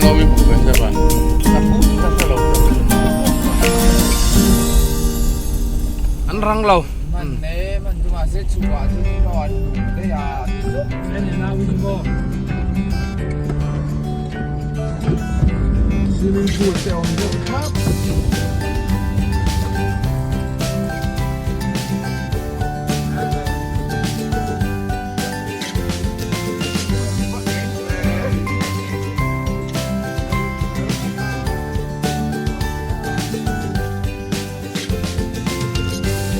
lo mi hmu ve se ba. Ka pu chu ka hre lo An rang lo. Man ne man chu mahse chhuah chu maw an lung daih a. Swimming pool te awm deuh thlap.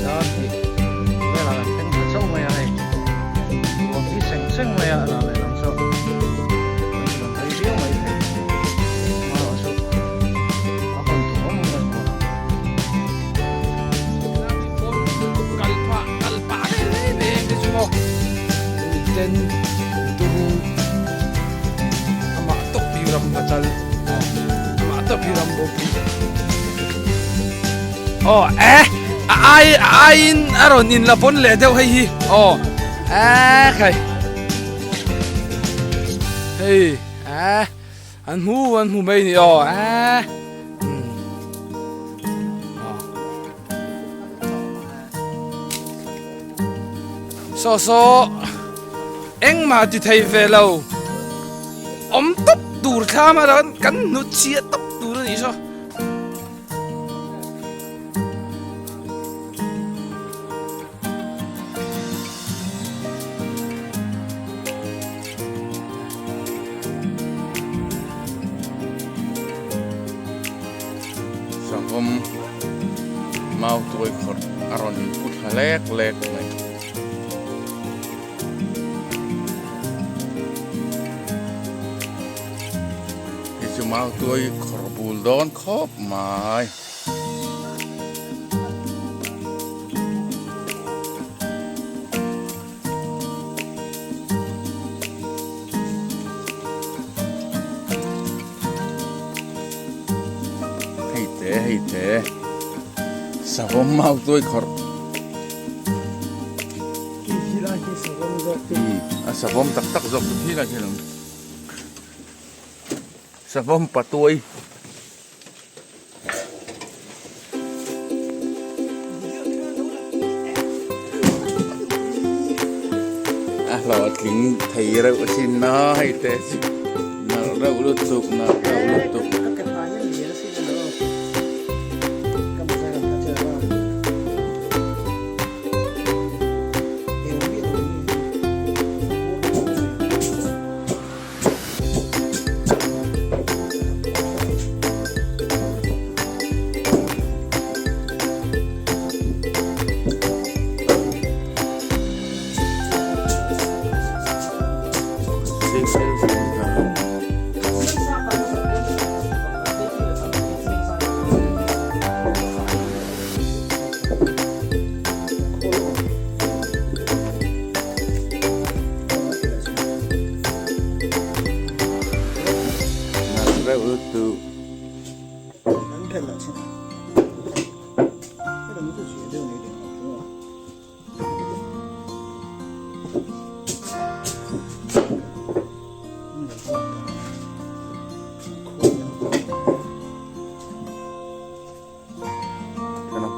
Dar hnih velah kan thleng ta chauh mai a hei ruang hi seng seng mai a a lehlam chu kan rawn rei viau mai thei amaherawhchu a hawn tur awm awm a ni ang. Kal pah kal pah reng reng reng te chu maw ten turu amah tawp hi ram a chal amah tawp hi ram ropui aw eh a ai a aiin a rawn in la pawn leh deuh hei hi aw eh khai hei eh an hmu an hmu mai ni aw eh Saw saw engmah ti thei ve lo awm tawp tur thlam a kan hnut chhiah tawp tur a nih saw. Savawm mau tuai khawrh a rawn inpu thla lek lek mai. Hei chu mau tuai khawrh bul dawn khawp mai. Hei te hei te savawm mau tuai khawrh a savawm tak tak zawk chu khi lai khi lang savawm patuai. A hlawhtling thei reuh asin a hei te chu nalh reuh lutuk nalh reuh lutuk. Reuh lutuk.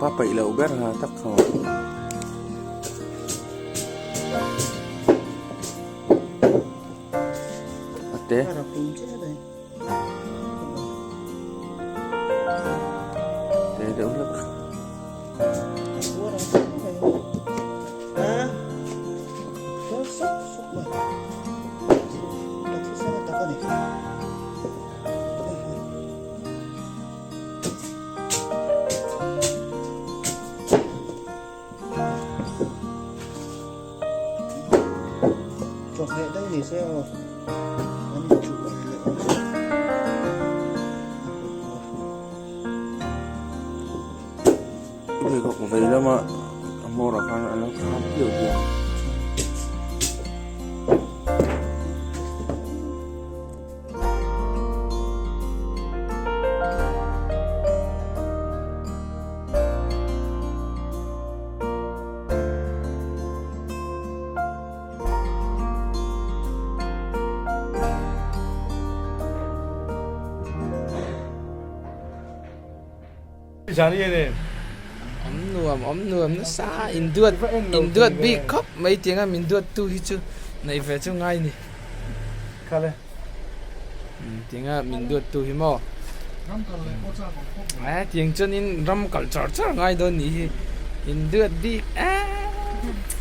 Pa peih loh ber ha tak kha. Ate. Te deuh hlek. Chawhmeh daih ni se aw an inchuh leh awm se Hei kawk vei lama a hmawrah khan a lo kham piau piau. Awm nuam awm nuam nasa in duat in duat bik khawp mai tiang a min duat tu hi chu neih ve chu ngai ni tiang a min duat tu hi maw tiang chuan in ram kal char char ngai dawn nih hi in duat bik emm.